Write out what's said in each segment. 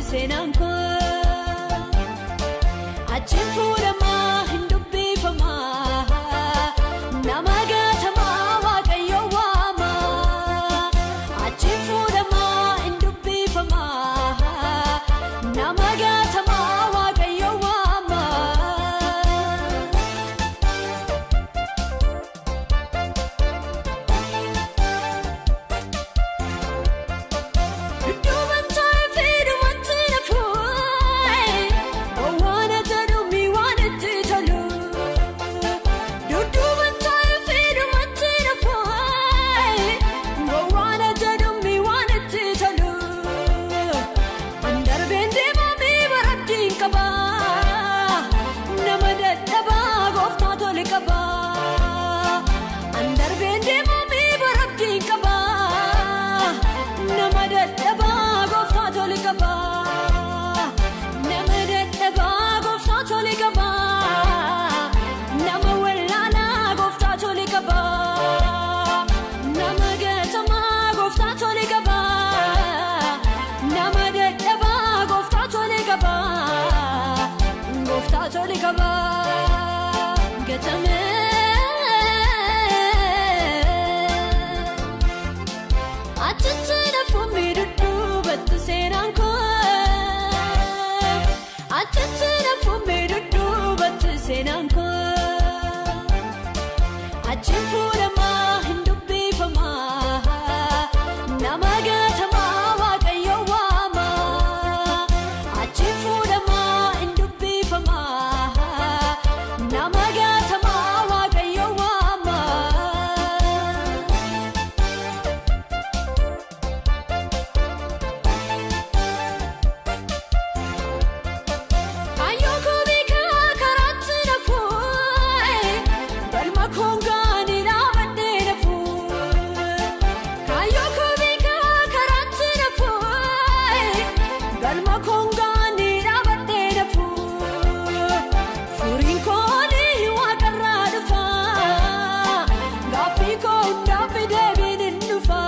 Seenaan koo achiin fuudhamaa hin dubbifamaa nama gaatamaa waaqayyo waamaa achiin fuudhamaa hin dubbifamaa nama gaatamaa waaqayyo waamaa. Dudduuban taa'ee fi dhumatti nafuun waan ta'uun waan itti tolu. Dudduuban taa'ee fi dhumatti nafuun waan ta'uun waan itti tolu. Andarbeen deemamee barabdiin qaba nama dadhabaa gooftaa tole qaba. Andarbeen deemamee barabdiin qaba. Nama dadhabaa gooftaa tole qaba. Nama dadhabaa gooftaa tole qaba. Nama wallaalaa gooftaa tole qaba. Nama gatamaa gooftaa tole qaba. Nama dadhabaa gooftaa tole qaba. Gooftaa tole qaba. Gatamee. Achitti nafuun dudduubatti seenaan koo achitti nafuun dudduubatti seenaan koo achiin fuudhamaa hin dubbifamaa nama gaatamaa waaqayyo waamaa achiin fuudhamaa hin dubbifamaa nama gaatamaa waaqayyo waamaa. Kaayyoon koo beekaa karaatti nafuun galma koongaan dhaabadhee nafuun. Kaayyoon koo beekaa karaatti nafuun galma koongaan dhaabadhee nafuun. Furiin koonii waaqarraa dhufa gaaffii koo hundaaf deebiin hin dhufa.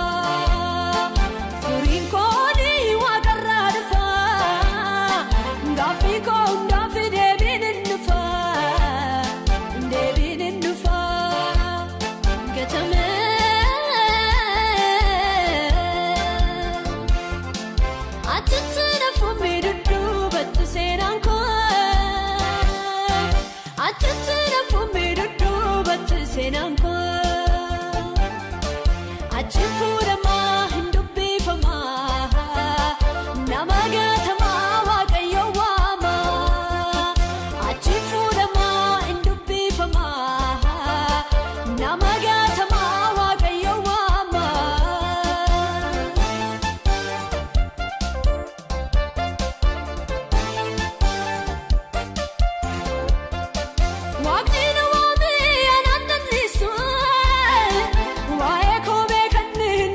Furiin koonii waaqarraa dhufa. Gaaffii koo hundaaf deebiin hin dhufa. Deebiin hin dhufa. Gatamee. Achitti nafuun dudduubatti seenaan koo. Achitti nafuun dudduubatti seenaan koo. Achiin fuudhamaa hin dubbifamaa nama gaatamaa waaqayyo waamaa. Achiin fuudhamaa hin dubbifamaa nama gaatamaa waaqayyo waamaa. Waaqni na waamee anaan dandeessu waa'ee koo beekan hin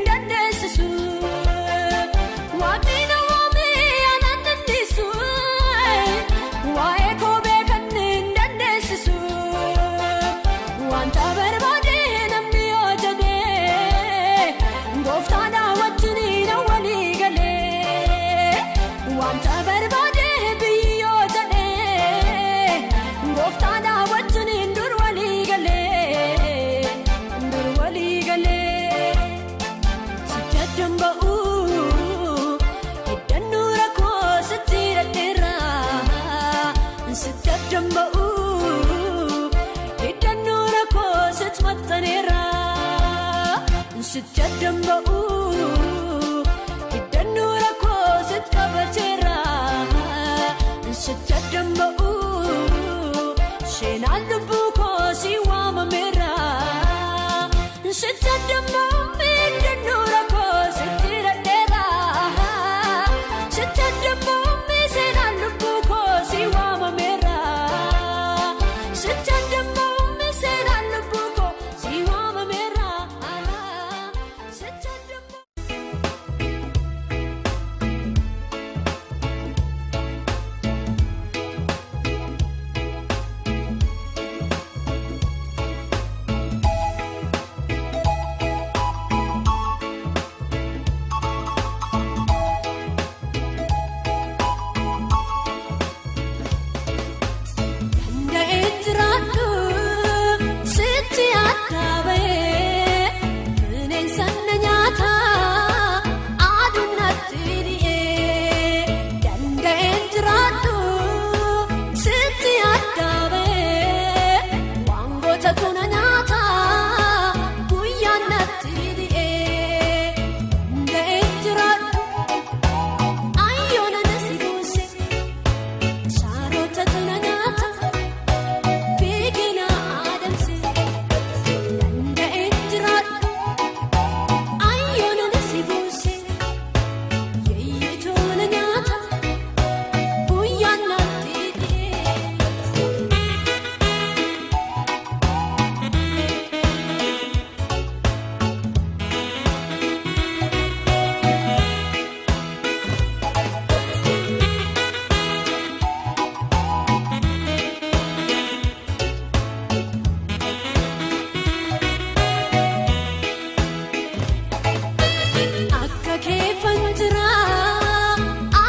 jira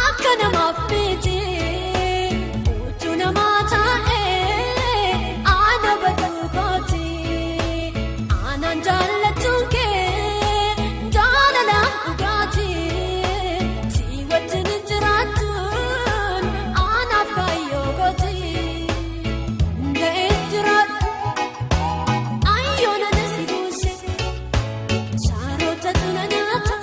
akka namaaf miti utuu namaa taa'ee ana baduu kooti anaan jaallachuun kee jaalala dhugaati si wajjin jiraachuun anaaf kaayyoo kooti danda'ee jiraadhu ayyoona na si buuse. Saroota tuna nyaata.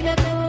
Dhagna koo.